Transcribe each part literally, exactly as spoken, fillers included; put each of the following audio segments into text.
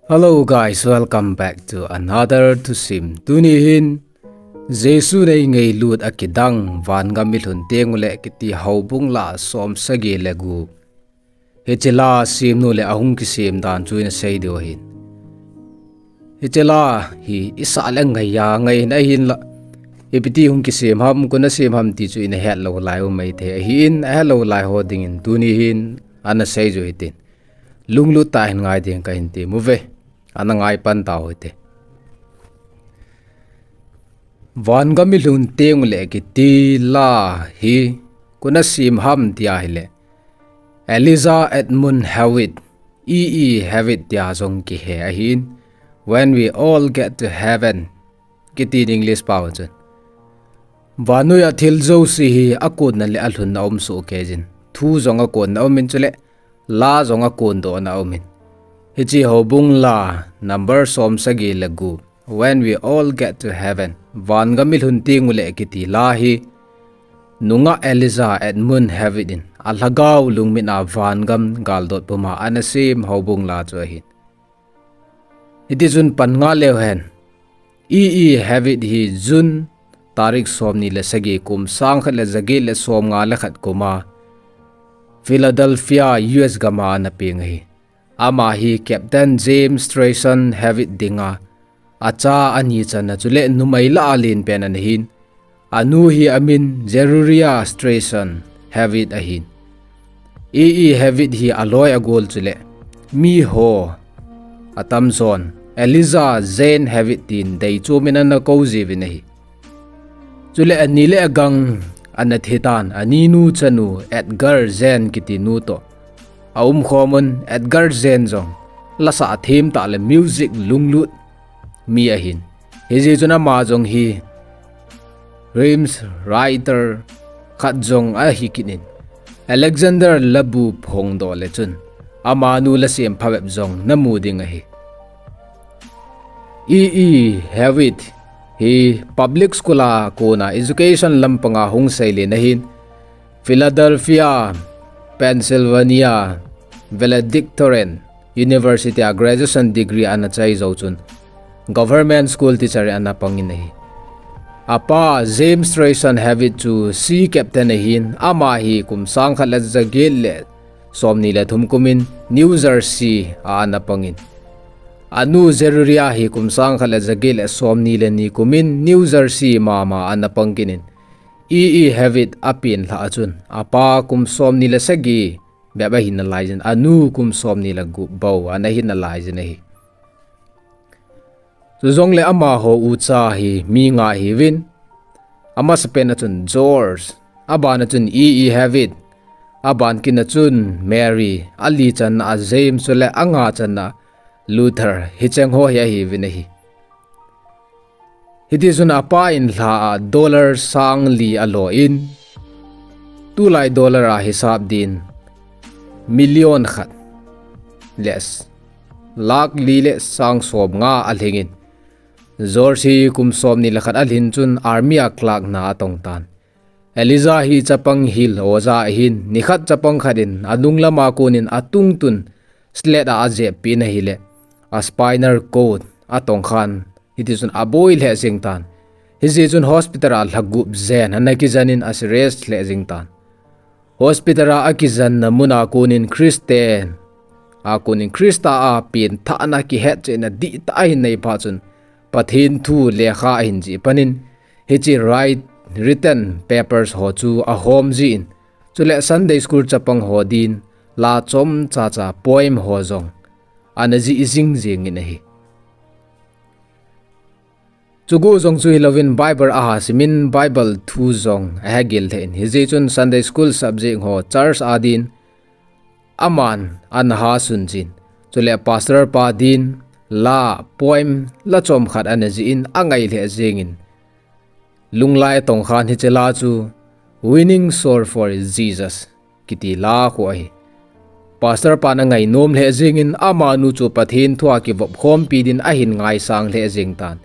Hello guys, welcome back to another thusim. Tuni hin Jesu nei ngeilut a kidang vangam milhun tengule kiti houbung la som sagi le gup. Hiche la semnu le ahung kisem dan chu ina sei diu ahin. Hiche la hi isah le ngaiya ngai hin ahinla, ipi ti hung kisem ham, koi in asem ham ti chu ina het lou lai u maithei ahin, ahet lou lai ho dingin tuni hin ana sei diu hitin. Lunglut tah in ngai ding kahin temuve. Ana ngai pan tau hite. Vangam milhun tengule kiti la hi koi in asem ham ti ahile, Elijah Edmund Hawitt, E E Hawitt tia jong kihe ahin, When We All Get to Heaven kiti in English pao chun. Vannoi a thil jouse hi akonna le alhunna um sohkei jin. Thu jong akonna umin, chule la jong akondohna umin. Hiche houbung la number som sagi le gup, When We All Get to Heaven, vangam milhun tengule kiti la hi nungah Elijah Edmund Hawitt in alhagao lungmin a vangam galdot puma ana sem houbung la chu ahin. Hiti chun pan nga leu hen. E E Hawitt hi June tarik somni le sagi kum sangkhat le jaget le somnga le khat kuma Philadelphia, U S gam a ana peng ahi. Ama hi Captain James Strayson Hawitt dinga acha ani channa chule numei la a lenpen ana hin. Anu hi amin Zeruiah Strayson Hawitt ahin. E E Hawitt hi aloi agol chule miho atamjon Elijah Jane Hawitt tin deichom in ana kou jiuvin ahi. Chule ani le agang ana thitan, aninu chanu Edgar Jane kiti nu toh aumkhom un. Edgar Jane jong lasah them tah le music lunglut mi ahin. Hijeh chun ama jong hi hymns writer khat jong ahi kit in, Alexander Labu phongdoh le chun amanu la sem phabep jong namu ding ahi. E E Hawitt hi public school a kona education lampanga hung seile na hin, Philadelphia, Pennsylvania Valedictorian University a graduation degree ana chai jou chun government school teacher ana pangin ahi. Apa James Strayson Hawitt chu sea captain ahin, ama hi kum sangkhat le jaget le somni le thum kumin New Jersey a ana pangin. Anu Zeruiah hi kum sangkhat le jaget le somni le ni kumin New Jersey mama ana pang kit in. E E Hawitt apenlhah a chun apa kum somni le sagi bep ahin nalaijin, anu kum somni le gup bou ana hin nalaijin ahi. Chujongle amaho ucha hi mi nga ahiuvin. Amasapen a chun George, aban a chun E E Hawitt, aban kit a chun Mary, ali channa a James chule anga channa Luther, hicheng ho hi ahiuvin ahi. Hiti chun apa in lha a dollar sangli alo in, tulai dollar a hisap din million khat le lakh li le sang somnga alhingin, George hi kum somni le khat alhin chun army a clerk na atong tan. Elijah hi chapang hill oja ahin, nikhat chapang khat in anung lama konin atungtun sled a ajeppin ahile, a spinal cord atong khan, hiti chun aboi lheh jeng tan. Hijeh chun hospital a lha gup jen ana kijen in a serious lheh jeng tan. Hospital a akijenna muna konin Christian a konin Christa a penthahna kihetchetna dihtah ahin nei phat chun Pathen thu lekha ahin jih panin, hiche write, written papers ho chu ahom jin, chule Sunday school chapang ho din la chomchacha poem ho jong ana jih jing jengin ahi. Chugu jong chu hilouvin Bible aha simin Bible thu jong ahegil lheh in, hijeh chun Sunday school subject ho church a din aman ana ha sun jin, chule pastor pa din la poem la chomkhat ana jih in angai lheh jengin, lunglai atong khan hiche la chu Winning Soul for Jesus kiti la khu ahi. Pastor pan angainom lheh jengin amanu chu Pathen thua kivop khompi din ahin ngaisang lheh jeng tan.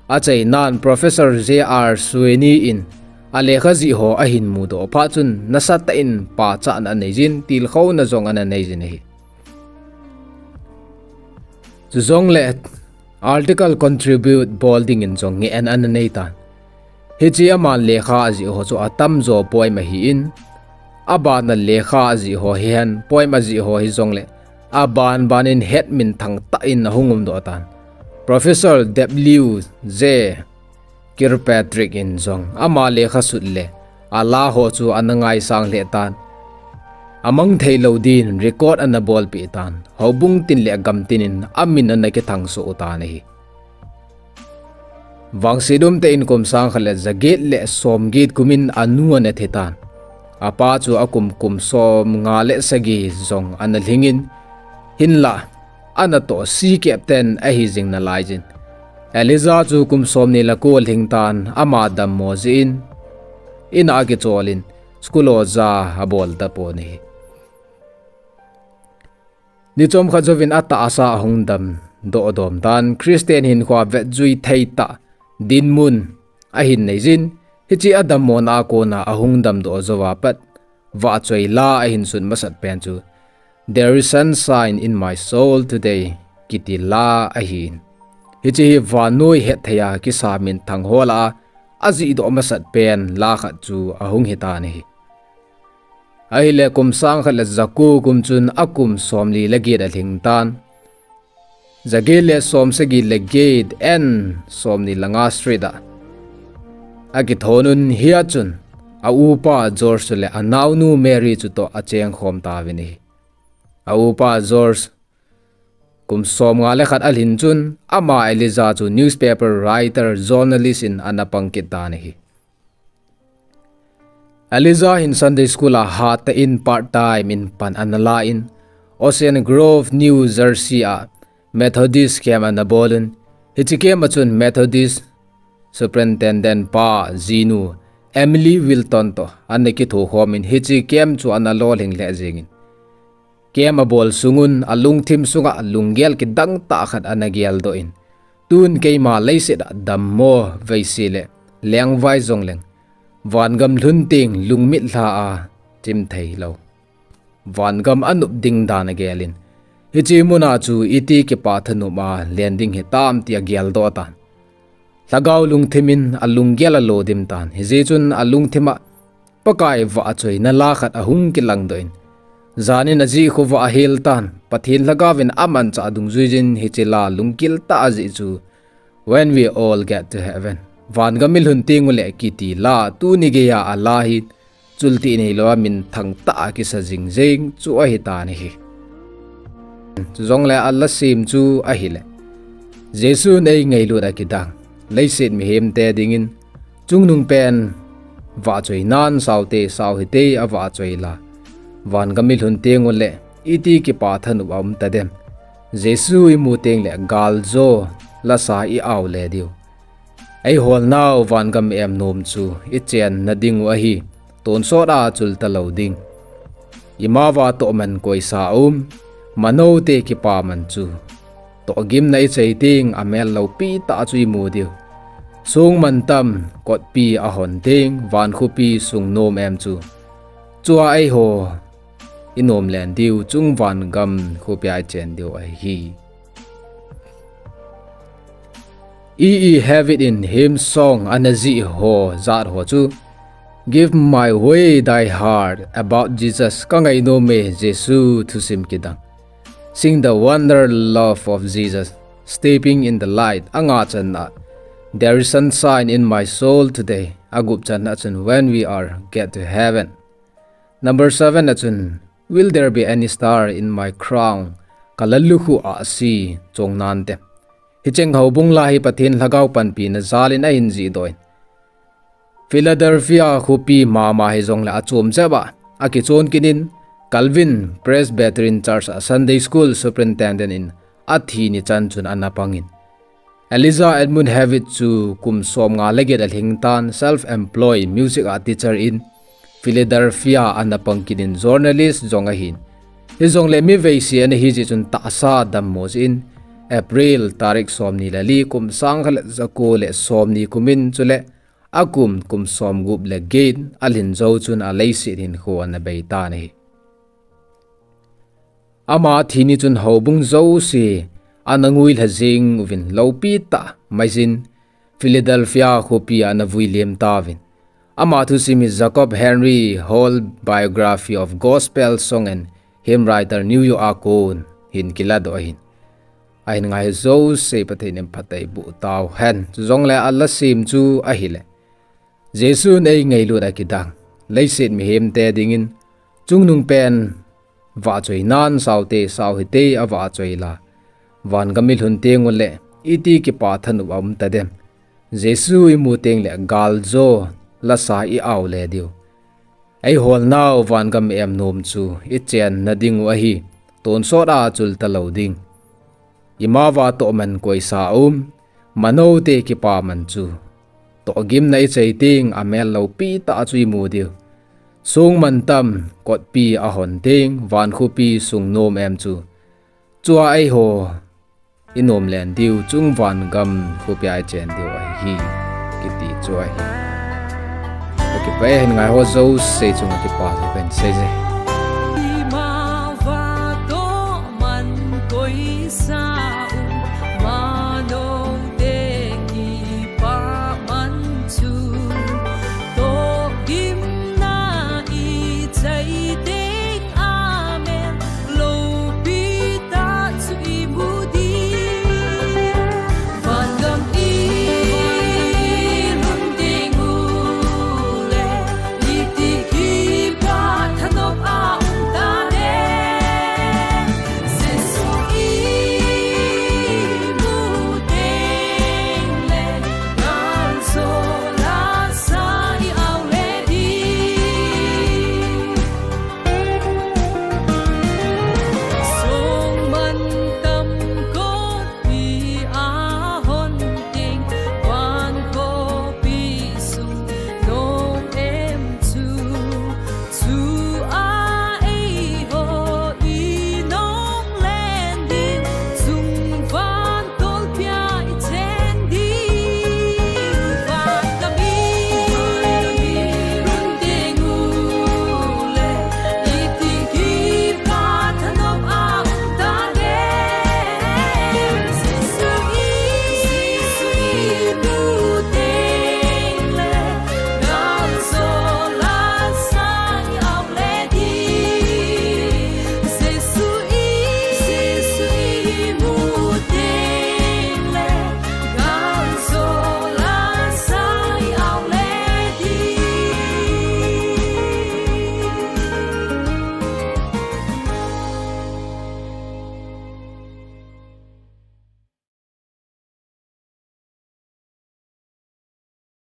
Achainan Professor J R Sweeney in alekha jih ho ahin mudoh phat chun nasatah in pachatna anei jin, tilkhouna jong ana nei jin ahi. Chujongle article contribute bol dingin jong ngehna ana nei tan. Hiche ama lekha ajih ho chu atamjo poem ahin, abana lekha ajih ho hihen poem ajih ho hijongle aban banin hetminthang tah in ahung umdoh tan. Professor W J Kirkpatrick in jong ama lekha sut le ala ho chu ana ngaisang lheh tan. Amang theilou din record ana bolpeh tan. Houbung tin le gamtin in amin ana kithangsoh u tan ahi. Vangset umtah in kum sang khat le jaget le somget kum in anu ana thi tan. Apa chu akum kum somnga le sagi jong ana lhingin, hinlah anatoh sea captain ahi jing nalai jin. Elijah chu kum somni le ko alhing tan, ama dammo jeh in in a akicholin school oja abol tapon ahi. Ni chomkhat jouvin atahsa ahung damdoh dom tan, Christian hinkhoa vetjui thei tah dinmun ahin nei jin, hiche adammona a kona ahung damdoh jouva pat vahchoi la ahin sut masat pen chu There is Sunshine in My Soul Today kiti la ahin. Hiche hi vannoi hetthei a kisa minthang ho lah a ajihdoh masat pen la khat chu ahung hitan ahi. Ahile kum sang khat le jako kum chun akum somli le get alhing tan. Jaget le somsagi le get and somni le nga street a akithon un, hia chun aupa George chule anaonu Mary chutoh achengkhom tauvin ahi. Aupa George kum somnga le khat alhin chun ama Elijah chu newspaper writer, journalist in ana pang kit tan ahi. Elijah hin Sunday school a hatah in part time in pan ana la in, Ocean Grove, New Jersey a Methodist camp ana bol un, hiche camp a chun Methodist superintendent pa jinu Emily Wilton toh ana kithokhomin hiche camp chu ana lolhing lheh jengin, camp abol sungun alungthim sunga lunggel kidang tah khat ana geldoh in, tun keima leiset a dammo veise le lengvai jongleng vangam lhun teng lungmitlha a chimthei lou vangam anop ding dan agelin, hiche muna chu iti kipa thanop a len ding hitam ti ageldoh tan. Lhagao lungthim in alunggel alodim tan. Hijeh chun alungthim a Pakai vahchoina la khat ahung kilangdoh in, janin ajih khovah ahil tan. Pathen Lhagao in amanchah dungjui jin hiche la lunggil tah ajih chu When We All Get to Heaven, Vangam ilhun tengule kiti la, tuni geiya ala hi chultih neilou a minthang tah a kisa jingjeng chu ahitan ahi. Chujongle ala sem chu ahile, Jesun eingailut a kidang leiset mihemte dingin chungnungpen vahchoinan saote sao hite avahchoi la, vangam ilhun tengule iti kipa thanop aum tadem? Jesu imu tengle galjo lasa i-ao le diu, eiholnau vangam emnom chu ichenna dingu ahi, tonsot a chul talou ding. Imava tohman koisa aum? Manote kipaman chu tohgimna ichai teng amel loupi tah chu imu diu. Songmantam kotpi ahon teng vankhopi sung nom em chu, chua eiho inom len diu, chung vangam khopia ichen diu ahi. E E Havitt in hymn song ana jih ho jat ho chu Give My Way Thy Heart, About Jesus, Ka Ngainom E Jesu, Thusim Kidang, Sing the Wonder Love of Jesus, Stepping in the Light, anga channa There is Sunshine in My Soul Today, agup channa chun When We Are Get to Heaven, number seven a chun Will There Be Any Star in My Crown, Ka Lallukhuh Ahsi, chongnante. Hicheng houbung la hi Pathen Lhagao panpina jalin ahin jihdoh in, Philadelphia khopi mama hijongle achom jep a akichon kit in, Calvin Presbyterian Church a Sunday School Superintendent in athi ni chan chun ana pangin, Elijah Edmund Havitt chu kum somnga le get alhing tan, self-employed music a teacher in Philadelphia ana pang kit in, journalist jong ahin. Hijongle mi veise ana hi jeh chun tahsa dammo jeh in April tarik somni le li, kum sang khat le jako le somni kumin chule akum kum som gup le get alhin jou chun aleiset hinkho ana beitan ahi. Ama thi ni chun houbung jouse ana nguilha jeng uvin loupi tah maiyin Philadelphia khopi a ana vui lem tauvin. Ama thusim hi Jacob Henry Hall Biography of Gospel Song and Hymn Writer, New York a kon hin kiladoh ahin. Ahin ngai jouse Pathen in phatthei boh tauhen. Chujongle ala sem chu ahile, Jesun eingailut a kidang leiset mihemte dingin chungnungpen vahchoi nan saote sao hite avahchoi la, vangam ilhun tengule iti kipah thanop aum tadem. Jesu imu tengle galjo lasa i-ao le diu, eiholnau vangam emnom chu ichenna dingu ahi. Tonsot a chul talou ding, imava tohman koisa um, manote kipaman chu tohgimna ichai teng amel loupi tah chu imu diu. Songmantam kotpi ahon teng vankhopi sung nom em chu, chua eiho inom len diu, chung vangam khopia ichen diu ahi, kiti chu ahi. Akipah e, hin ngaiho jouse chunga kipa kahin seije.